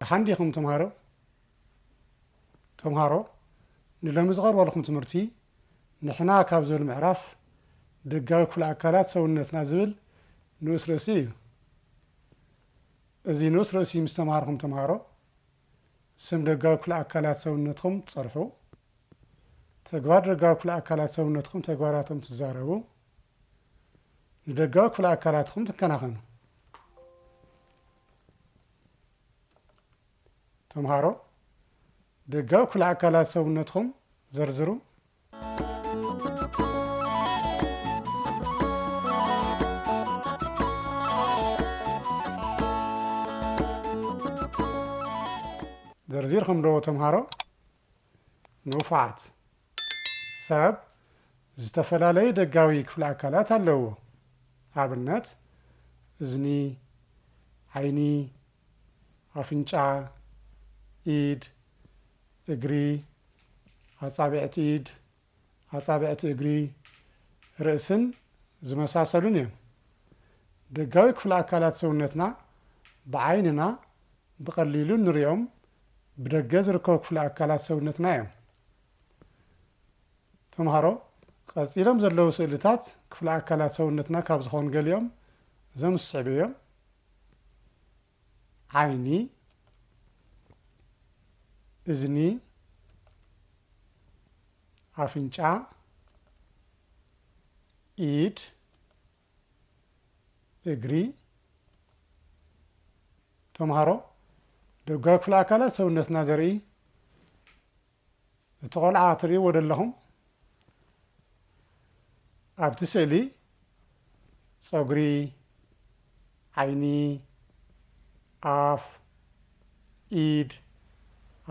ደሓን ዲኹም ተምሃሮ? ተምሃሮ፣ ንሎሚ ዝቐርበልኩም ትምህርቲ ንሕና ካብ ዝብል ምዕራፍ ደጋዊ ክፍለ ኣካላት ሰውነትና ዝብል ንኡስ ርእሲ እዩ። እዚ ንኡስ ርእሲ ምስ ተምሃርኩም ተምሃሮ፣ ስም ደጋዊ ክፍለ ኣካላት ሰውነትኩም ትጸርሑ፣ ተግባር ደጋዊ ክፍለ ኣካላት ሰውነትኩም ተግባራቶም ትዛረቡ፣ ንደጋዊ ክፍለ ኣካላትኩም ትከናኸኑ። ተምሃሮ፣ ደጋዊ ክፍለ ኣካላት ሰውነትኩም ዘርዝሩ። ዘርዚርኩም ዶ ተምሃሮ? ንፉዓት። ሰብ ዝተፈላለዩ ደጋዊ ክፍለ ኣካላት ኣለዎ። ኣብነት፣ እዝኒ፣ ዓይኒ፣ ኣፍንጫ፣ ኢድ፣ እግሪ፣ ኣጻብዕቲ ኢድ፣ ኣጻብዕቲ እግሪ፣ ርእስን ዝመሳሰሉን እዮም። ደጋዊ ክፍለ ኣካላት ሰውነትና ብዓይንና ብቐሊሉ እንሪኦም ብደገ ዝርከቡ ክፍለ ኣካላት ሰውነትና እዮም። ተምሃሮ፣ ቀጺሎም ዘለዉ ስእልታት ክፍለ ኣካላት ሰውነትና ካብ ዝኾኑ ገሊኦም እዞም ዝስዕቡ እዮም። ዓይኒ፣ እዝኒ፣ ኣፍንጫ፣ ኢድ፣ እግሪ። ተምሃሮ፣ ደጋዊ ክፍለ ኣካላት ሰውነትና ዘርኢ እቲ ቆልዓ ትርእይዎ ዶ ኣለኹም? ኣብቲ ስእሊ ጸጉሪ፣ ዓይኒ፣ ኣፍ፣ ኢድ፣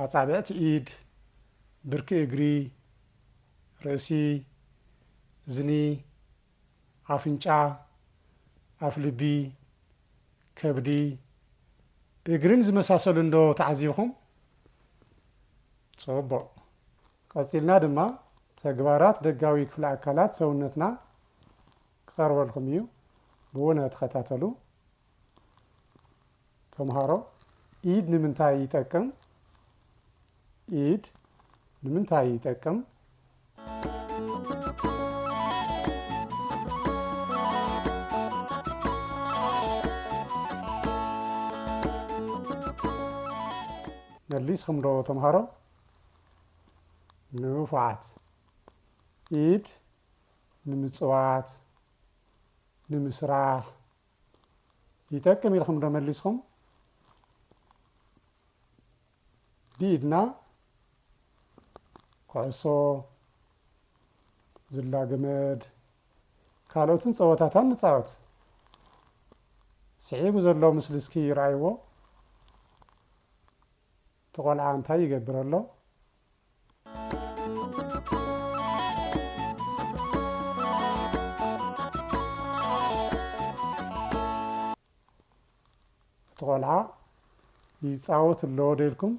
ኣጻብዕቲ ኢድ፣ ብርኪ እግሪ፣ ርእሲ፣ እዝኒ፣ ኣፍንጫ፣ ኣፍልቢ፣ ከብዲ፣ እግርን ዝመሳሰሉ እንዶ ተዓዚብኹም? ጽቡቕ። ቀጺልና ድማ ተግባራት ደጋዊ ክፍለ ኣካላት ሰውነትና ክቐርበልኩም እዩ። ብውነ ተኸታተሉ። ተምሃሮ፣ ኢድ ንምንታይ ይጠቅም? ኢድ ንምንታይ ይጠቅም? መሊስኹም ዶ ተምሃሮ? ንፉዓት። ኢድ ንምጽዋት፣ ንምስራሕ ይጠቅም ኢልኹም ዶ መሊስኹም? ብኢድና ኩዕሶ፣ ዝላ ገመድ፣ ካልኦትን ጸወታታት ንጻወት። ስዒቡ ዘሎ ምስሊ እስኪ ይርኣይዎ። እቲ ቆልዓ እንታይ ይገብር ኣሎ? እቲ ቆልዓ ይጻወት ኣሎ ዶ ኢልኩም?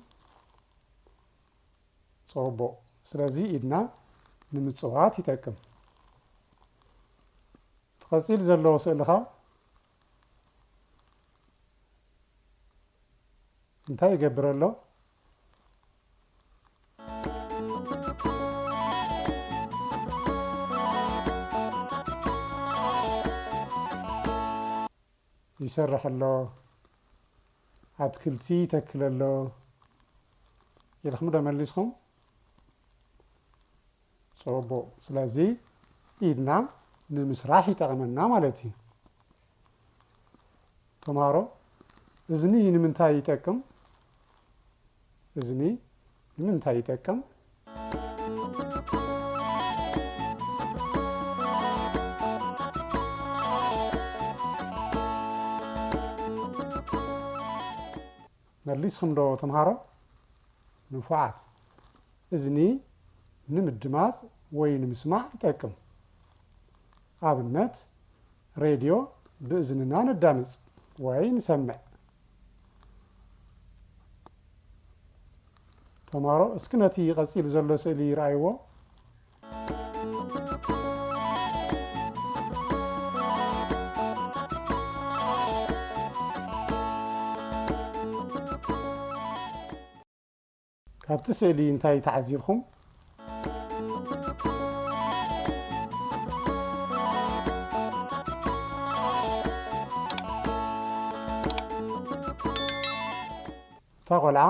ጽቡቕ። ስለዚ ኢድና ንምጽዋት ይጠቅም። እቲ ቀጺል ዘሎ ስእሊ ኸ እንታይ ይገብር ኣሎ? ይሰርሕ ኣሎ፣ ኣትክልቲ ይተክል ኣሎ ኢልኩም ዶ መሊስኩም? ጽቡቕ። ስለዚ ኢድና ንምስራሕ ይጠቕመና ማለት እዩ። ተምሃሮ፣ እዝኒ ንምንታይ ይጠቅም? እዝኒ ንምንታይ ይጠቅም? መሊስኹም ዶ ተምሃሮ? ንፉዓት። እዝኒ ንምድማጽ ወይ ንምስማዕ ይጠቅም። ኣብነት፣ ሬድዮ ብእዝንና ነዳምጽ ወይ ንሰምዕ። ተምሃሮ፣ እስኪ ነቲ ቀጺሉ ዘሎ ስእሊ ይርኣይዎ። ካብቲ ስእሊ እንታይ ተዓዚብኹም? እታ ቆልዓ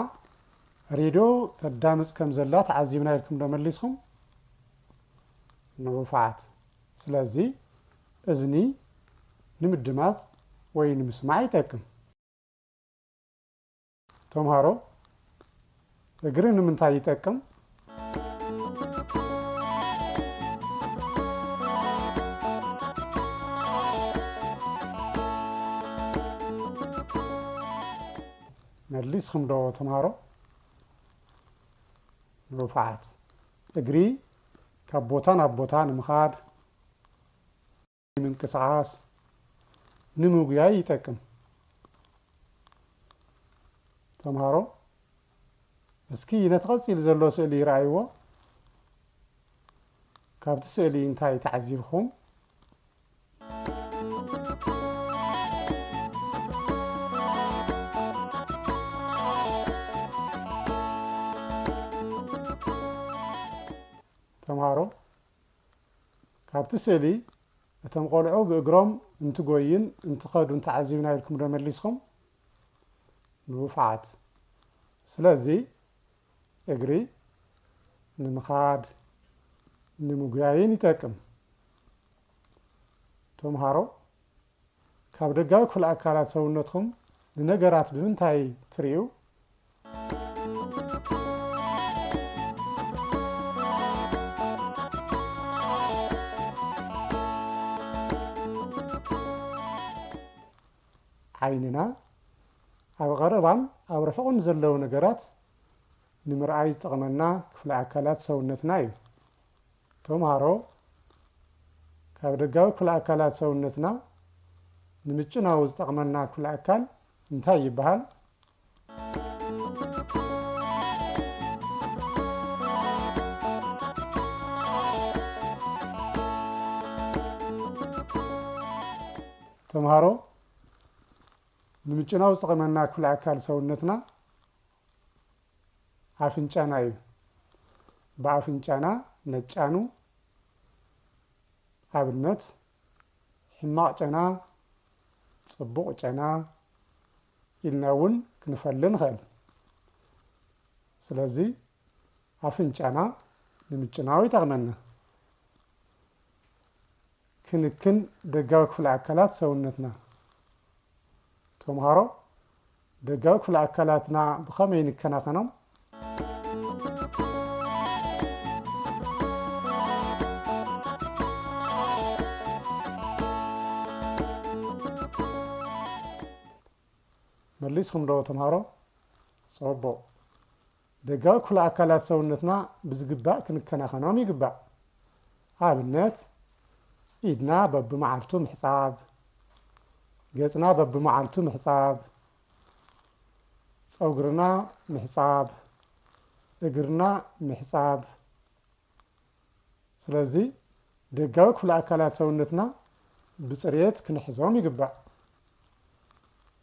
ሬድዮ ተዳምጽ ከም ዘላ ተዓዚብና ኢልኩም ዶ መሊስኹም? ንፉዓት። ስለዚ እዝኒ ንምድማጽ ወይ ንምስማዕ ይጠቅም። ተምሃሮ፣ እግሪ ንምንታይ ይጠቅም? መሊስኹም ዶ ተምሃሮ? ንፉዓት። እግሪ ካብ ቦታ ናብ ቦታ ንምኻድ፣ ንምንቅስቓስ፣ ንምጉያይ ይጠቅም። ተምሃሮ፣ እስኪ ነቲ ቀጺሉ ዘሎ ስእሊ ይርኣይዎ። ካብቲ ስእሊ እንታይ ተዓዚብኹም? ተምሃሮ፣ ካብቲ ስእሊ እቶም ቆልዑ ብእግሮም እንትጎይን እንትኸዱን ተዓዚብና ኢልኩም ዶ መሊስኹም? ንፉዓት። ስለዚ እግሪ ንምኻድ ንምጉያይን ይጠቅም። ተምሃሮ፣ ካብ ደጋዊ ክፍለ ኣካላት ሰውነትኩም ንነገራት ብምንታይ ትርእዩ? ዓይንና ኣብ ቐረባን ኣብ ርሑቕን ዘለዉ ነገራት ንምርኣይ ዝጠቕመና ክፍለ ኣካላት ሰውነትና እዩ። ተምሃሮ፣ ካብ ደጋዊ ክፍለ ኣካላት ሰውነትና ንምጭናው ዝጠቕመና ክፍለ ኣካል እንታይ ይበሃል? ተምሃሮ፣ ንምጭናው ዝጠቕመና ክፍለ ኣካል ሰውነትና ኣፍንጫና እዩ። ብኣፍንጫና ነጫኑ። ኣብነት፣ ሕማቕ ጨና፣ ጽቡቕ ጨና ኢልና እውን ክንፈሊ ንኽእል። ስለዚ ኣፍንጫና ንምጭናው ይጠቕመና። ክንክን ደጋዊ ክፍለ ኣካላት ሰውነትና። ተምሃሮ፣ ደጋዊ ክፍለ ኣካላትና ብኸመይ ንከናኸኖም? መሊስኹም ዶ ተምሃሮ? ጽቡቕ። ደጋዊ ክፍለ ኣካላት ሰውነትና ብዝግባእ ክንከናኸኖም ይግባእ። ኣብነት፣ ኢድና በብመዓልቱ ምሕጻብ፣ ገጽና በብመዓልቱ ምሕጻብ፣ ጸጉርና ምሕጻብ፣ እግርና ምሕጻብ። ስለዚ ደጋዊ ክፍለ ኣካላት ሰውነትና ብጽሬት ክንሕዞም ይግባእ።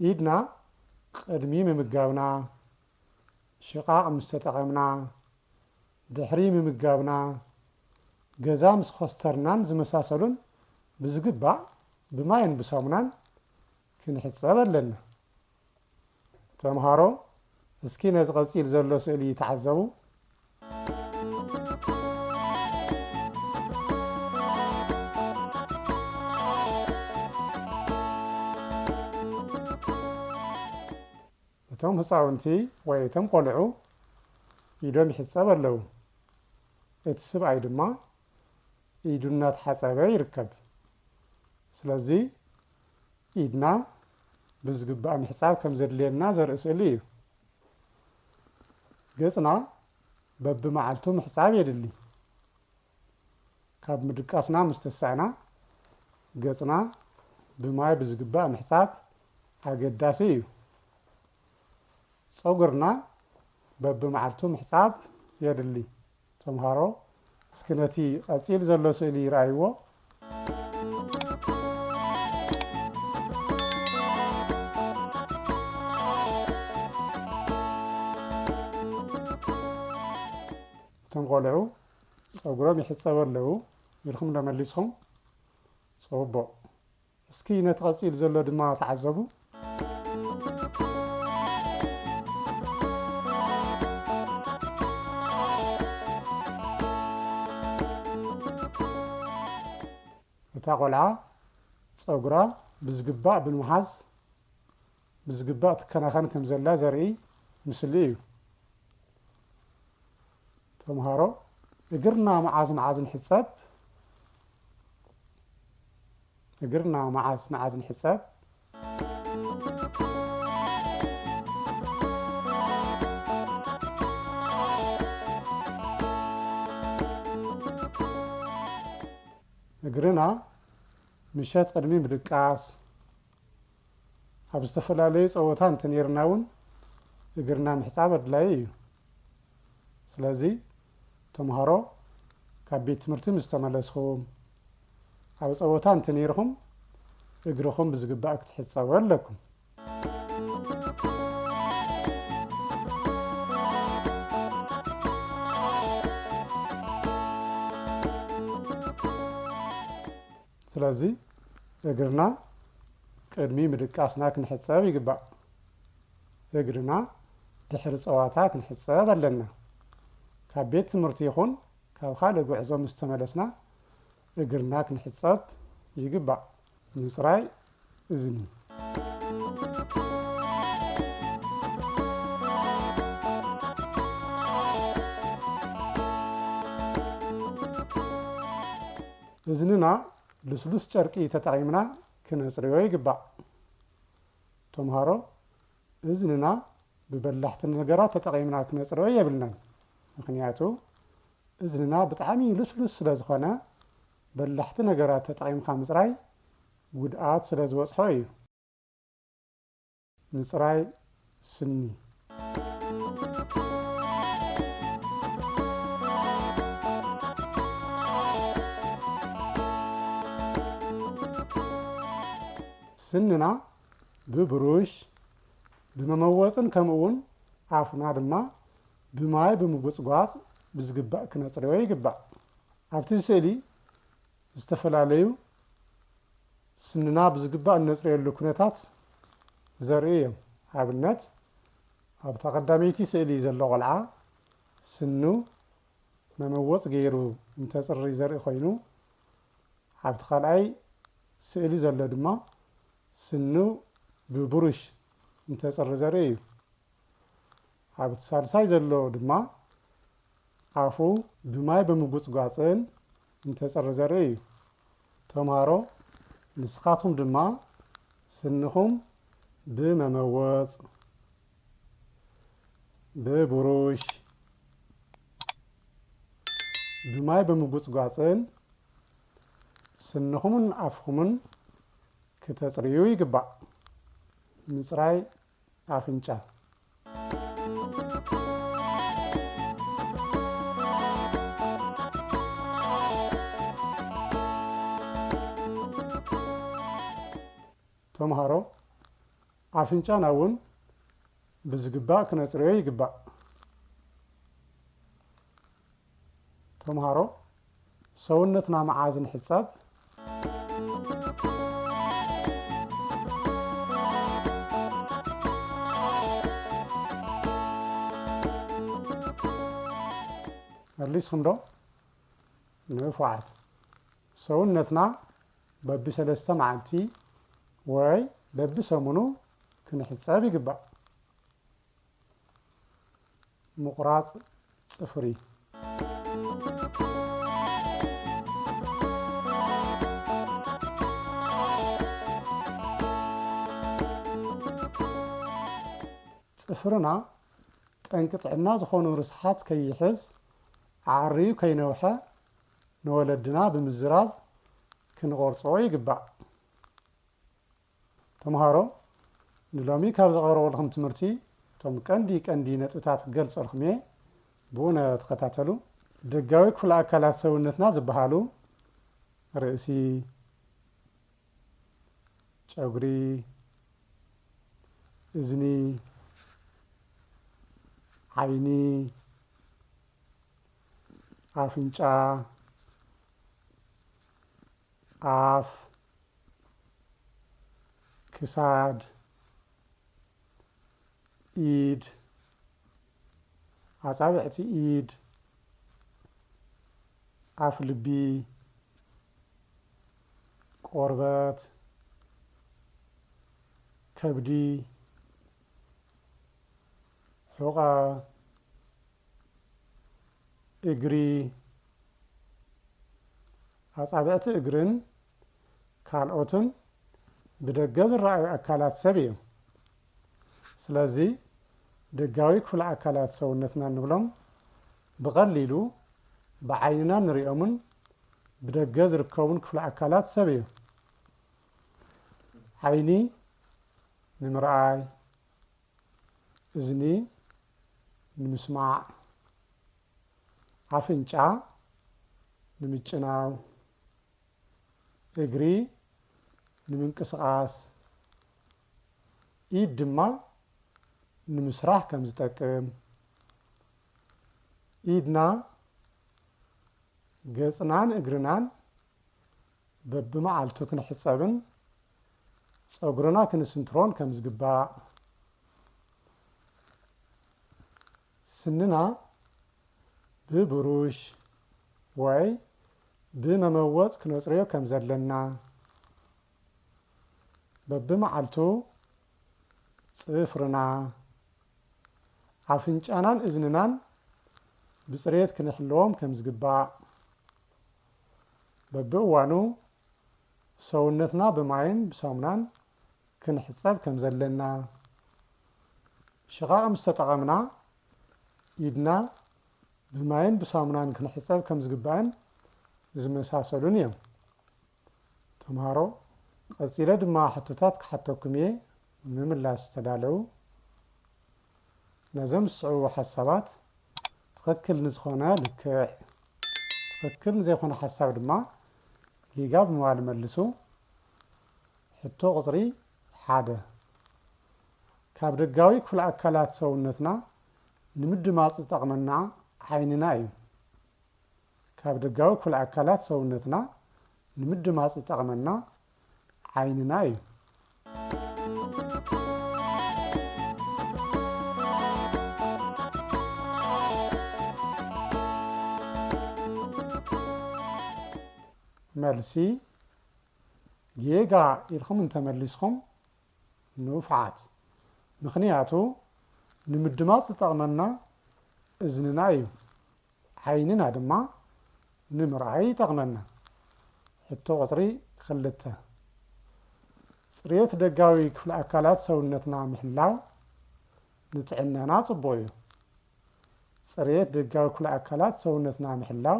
ኢድና ቅድሚ ምምጋብና፣ ሽቓቕ ምስ ተጠቐምና፣ ድሕሪ ምምጋብና፣ ገዛ ምስ ኮስተርናን ዝመሳሰሉን ብዝግባእ ብማይን ብሳሙናን ክንሕጸብ ኣለና። ተምሃሮ፣ እስኪ ነዚ ቀጺል ዘሎ ስእሊ ተዓዘቡ። እቶም ህጻውንቲ ወይ እቶም ቆልዑ ኢዶም ይሕጸብ ኣለዉ። እቲ ስብኣይ ድማ ኢዱ እናተሓጸበ ይርከብ። ስለዚ ኢድና ብዝግባእ ምሕጻብ ከም ዘድልየና ዘርኢ ስእሊ እዩ። ገጽና በብመዓልቱ ምሕጻብ የድሊ። ካብ ምድቃስና ምስ ተሳእና ገጽና ብማይ ብዝግባእ ምሕጻብ ኣገዳሲ እዩ። ጸጉርና በብመዓልቱ ምሕጻብ የድሊ። ተምሃሮ፣ እስኪ ነቲ ቀጺል ዘሎ ስእሊ ይርኣይዎ። ቆልዑ ጸጉሮም ይሕጸቡ ኣለዉ ኢልኩም ዶ መሊስኹም? ጽቡቕ። እስኪ ነቲ ቀጺሉ ዘሎ ድማ ተዓዘቡ። እታ ቆልዓ ጸጉራ ብዝግባእ ብምሓዝ ብዝግባእ ትከናኸን ከም ዘላ ዘርኢ ምስሊ እዩ። ተምሃሮ፣ እግርና መዓዝ መዓዝ ንሕጸብ? እግርና መዓዝ መዓዝ ንሕጸብ? እግርና ምሸት ቅድሚ ምድቃስ፣ ኣብ ዝተፈላለዩ ጸወታ እንተነይርና እውን እግርና ምሕጻብ ኣድላዪ እዩ። ስለዚ ተምሃሮ፣ ካብ ቤት ትምህርቲ ምስ ተመለስኹም፣ ኣብ ጸወታ እንተነይርኹም እግርኹም ብዝግባእ ክትሕጸቡ ኣለኩም። ስለዚ እግርና ቅድሚ ምድቃስና ክንሕጸብ ይግባእ። እግርና ድሕሪ ጸዋታ ክንሕጸብ ኣለና። ካብ ቤት ትምህርቲ ይኹን ካብ ካልእ ጉዕዞ ምስ ተመለስና እግርና ክንሕጸብ ይግባእ። ምጽራይ እዝኒ። እዝንና ልስሉስ ጨርቂ ተጠቒምና ክነጽርዮ ይግባእ። ተምሃሮ፣ እዝንና ብበላሕቲ ነገራት ተጠቒምና ክነጽርዮ የብልናን። ምኽንያቱ እዝንና ብጣዕሚ ልስሉስ ስለ ዝኾነ በላሕቲ ነገራት ተጠቒምካ ምጽራይ ጉድኣት ስለ ዝበጽሖ እዩ። ምጽራይ ስኒ። ስንና ብብሩሽ፣ ብመመወጽን ከምኡ እውን ኣፍና ድማ ብማይ ብምጉጽጓጽ ብዝግባእ ክነጽርዮ ይግባእ። ኣብቲ ስእሊ ዝተፈላለዩ ስንና ብዝግባእ እነጽርየሉ ኩነታት ዘርእዩ እዮም። ኣብነት፣ ኣብታ ቀዳመይቲ ስእሊ ዘሎ ቆልዓ ስኑ መመወጽ ገይሩ እንተጽሪ ዘርኢ ኮይኑ፣ ኣብቲ ካልኣይ ስእሊ ዘሎ ድማ ስኑ ብብሩሽ እንተጽሪ ዘርኢ እዩ። ኣብቲ ሳልሳይ ዘሎ ድማ ኣፉ ብማይ ብምጉጽጓጽን እንተጽሪ ዘርኢ እዩ። ተምሃሮ፣ ንስኻትኩም ድማ ስንኹም ብመመወጽ፣ ብብሩሽ፣ ብማይ ብምጉጽጓጽን ስንኹምን ኣፍኹምን ክተጽርዩ ይግባእ። ምጽራይ ኣፍንጫ። ተምሃሮ፣ ኣፍንጫና እውን ብዝግባእ ክነጽርዮ ይግባእ። ተምሃሮ፣ ሰውነትና መዓዝ ንሕጸብ? መሊስኹም ዶ? ንፉዓት። ሰውነትና በብሰለስተ መዓልቲ ወይ በብሰሙኑ ክንሕጸብ ይግባእ። ምቑራጽ ጽፍሪ። ጽፍርና ጠንቂ ጥዕና ዝኾኑ ርስሓት ከይሕዝ፣ ኣዕርዩ ከይነውሐ ንወለድና ብምዝራብ ክንቖርጾ ይግባእ። ተምሃሮ፣ ንሎሚ ካብ ዘቕረበልኹም ትምህርቲ እቶም ቀንዲ ቀንዲ ነጥብታት ክገልጸልኩም እየ። ብኡ ተኸታተሉ። ደጋዊ ክፍለ ኣካላት ሰውነትና ዝበሃሉ ርእሲ፣ ጨጉሪ፣ እዝኒ፣ ዓይኒ፣ ኣፍንጫ፣ ኣፍ፣ ክሳድ፣ ኢድ፣ ኣጻብዕቲ ኢድ፣ ኣፍ ልቢ፣ ቆርበት፣ ከብዲ፣ ሑቐ፣ እግሪ፣ ኣጻብዕቲ እግርን ካልኦትን ብደገ ዝረኣዩ ኣካላት ሰብ እዮም። ስለዚ ደጋዊ ክፍለ ኣካላት ሰውነትና እንብሎም ብቐሊሉ ብዓይንና ንሪኦምን ብደገ ዝርከቡን ክፍለ ኣካላት ሰብ እዮም። ዓይኒ ንምርኣይ፣ እዝኒ ንምስማዕ፣ ኣፍንጫ ንምጭናው፣ እግሪ ንምንቅስቓስ፣ ኢድ ድማ ንምስራሕ ከም ዝጠቅም፣ ኢድና፣ ገጽናን እግርናን በብመዓልቱ ክንሕጸብን ጸጉርና ክንስንትሮን ከም ዝግባእ፣ ስንና ብብሩሽ ወይ ብመመወጽ ክነጽርዮ ከም ዘለና፣ በብመዓልቱ ጽፍርና፣ ኣፍንጫናን እዝንናን ብጽሬት ክንሕልዎም ከም ዝግባእ፣ በብእዋኑ ሰውነትና ብማይን ብሳሙናን ክንሕጸብ ከም ዘለና፣ ሽቓቕ ምስ ተጠቐምና ኢድና ብማይን ብሳሙናን ክንሕጸብ ከም ዝግባእን ዝመሳሰሉን እዮም። ተምሃሮ፣ ቀጺለ ድማ ሕቶታት ክሓተኩም እየ፣ ንምምላስ ተዳለዉ። ነዞም ዝስዕቡ ሓሳባት ትኽክል ንዝኾነ ልክዕ፣ ትኽክል ንዘይኮነ ሓሳብ ድማ ጌጋ ብምባል መልሱ። ሕቶ ቁጽሪ ሓደ፣ ካብ ደጋዊ ክፍለ ኣካላት ሰውነትና ንምድማጽ ዝጠቕመና ዓይንና እዩ። ካብ ደጋዊ ክፍለ ኣካላት ሰውነትና ንምድማጽ ዝጠቕመና ዓይንና እዩ። መልሲ፣ ጌጋ ኢልኩም እንተመሊስኩም ንፉዓት። ምኽንያቱ ንምድማጽ ዝጠቕመና እዝንና እዩ። ዓይንና ድማ ንምርኣይ ይጠቕመና። ሕቶ ቁጽሪ ክልተ፣ ጽሬት ደጋዊ ክፍለ ኣካላት ሰውነትና ምሕላው ንጥዕናና ጽቡቕ እዩ። ጽሬት ደጋዊ ክፍለ ኣካላት ሰውነትና ምሕላው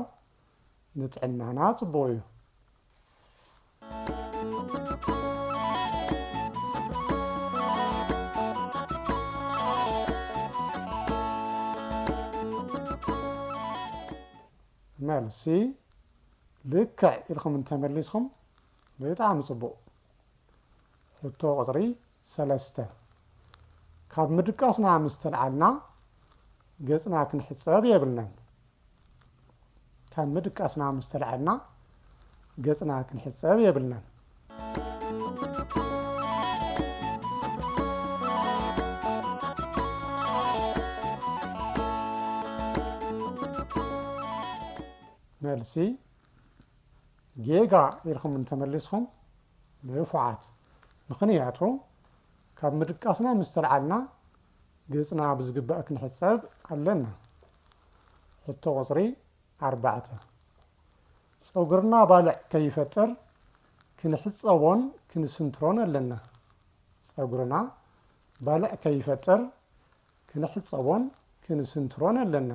ንጥዕናና ጽቡቕ እዩ። መልሲ፣ ልክዕ ኢልኩም እንተመሊስኩም ብጣዕሚ ጽቡቕ። ሕቶ ቁጽሪ ሰለስተ፣ ካብ ምድቃስና ምስ ተልዓልና ገጽና ክንሕጸብ የብልናን። ካብ ምድቃስና ምስ ተልዓልና ገጽና ክንሕጸብ የብልናን። መልሲ፣ ጌጋ ኢልኩም እንተመሊስኩም ንፉዓት። ምኽንያቱ ካብ ምድቃስና ምስ ተልዓልና ገጽና ብዝግባእ ክንሕጸብ ኣለና። ሕቶ ቁጽሪ ኣርባዕተ፣ ጸጉርና ባልዕ ከይፈጥር ክንሕጸቦን ክንስንትሮን ኣለና። ጸጉርና ባልዕ ከይፈጥር ክንሕጸቦን ክንስንትሮን ኣለና።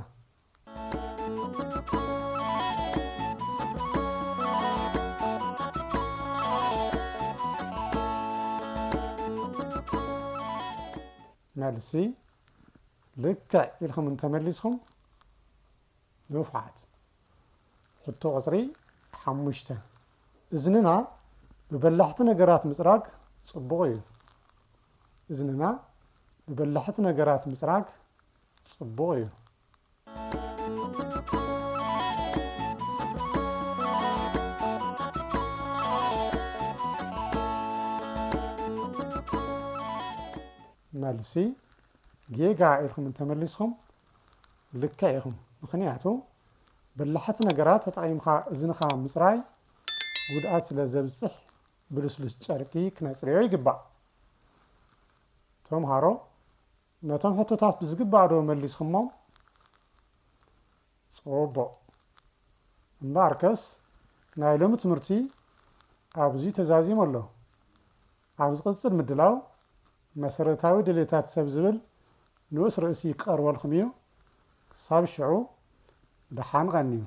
መልሲ፣ ልክዕ ኢልኩም እንተመሊስኩም ንፉዓት። ሕቶ ቁጽሪ ሓሙሽተ፣ እዝንና ብበላሕቲ ነገራት ምጽራግ ጽቡቕ እዩ። እዝንና ብበላሕቲ ነገራት ምጽራግ ጽቡቕ እዩ። መልሲ፣ ጌጋ ኢልኩም እንተመሊስኹም ልክዕ ኢኹም። ምኽንያቱ በላሕቲ ነገራት ተጠቒምካ እዝንኻ ምጽራይ ጉድኣት ስለ ዘብጽሕ ብልስሉስ ጨርቂ ክነጽርዮ ይግባእ። ተምሃሮ፣ ነቶም ሕቶታት ብዝግባእ ዶ መሊስኹሞም? ጽቡቕ። እምበኣርከስ ናይ ሎሚ ትምህርቲ ኣብዚ ተዛዚሙ ኣሎ። ኣብ ዝቕጽል ምድላው መሰረታዊ ድሌታት ሰብ ዝብል ንኡስ ርእሲ ክቐርበልኩም እዩ። ክሳብ ሽዑ ደሓን ቐንዩ።